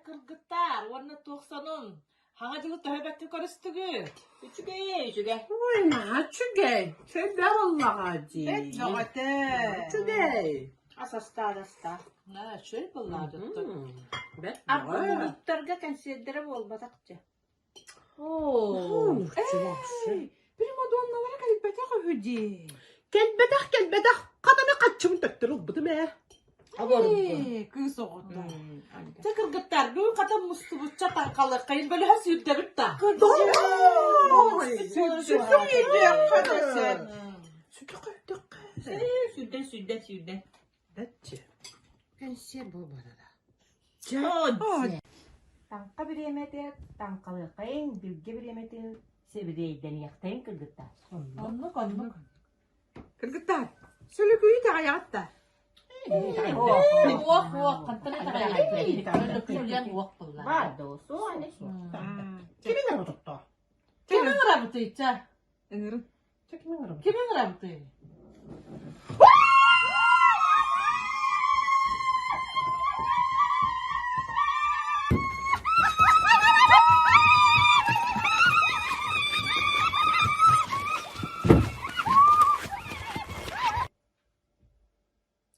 кыргыттаар уонна туох сонун? Хаҥа дьылы төһө бэккэ көрүстүгүт? Үчүгэй, үчүгэй. Ой, наһаа үчүгэй. Сөбө буоллаҕа дии. Бэт бөҕөтө. Үчүгэй. Ас астаан астаа. Наа, үчүгэй буоллаҕа Бэт Арба бөҕө. булуттарга кэнсиэрдэрэ буолбатах дьэ. Оо, Эй, Примадонналара кэлбэтэх үһү дии. Кэлбэтэх, кэлбэтэх. Хатана хаччыбын төттөрү ылбытым ээ. Ээ, кыыс оҕото. Дьэ кыргыттар, бүгүн хата мустубучча таҥхалыаххайын бөлөһө сүүрдэбит да. Сүүрдэн, сүүрдэн, сүүрдэн. Бэччи. Кэнсиэр буолбатара. Таҥха бириэмэтэ таҥхалыаххайын, билгэ бириэмэтин сибидиэйдэниэхтэйин кыргыттар. Оннук, оннук. Кыргыттар, сүлүкүйү таҕайаҕыт да? Уох, уох, хантан итэҕэйдин? Өлөксүйэн уох булла. Баар доо, суох аны суох. Кими ыҥырабытытто? Кими ыҥырабытый, ча? Ыҥырын. Чэ, кими ыҥырабыт? Кими ыҥырабытый?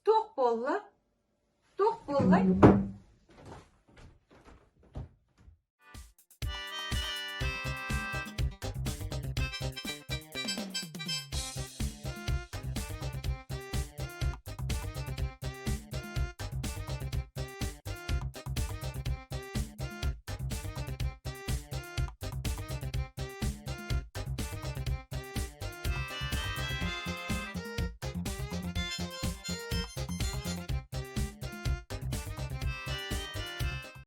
Туох буолла? Туох буоллай?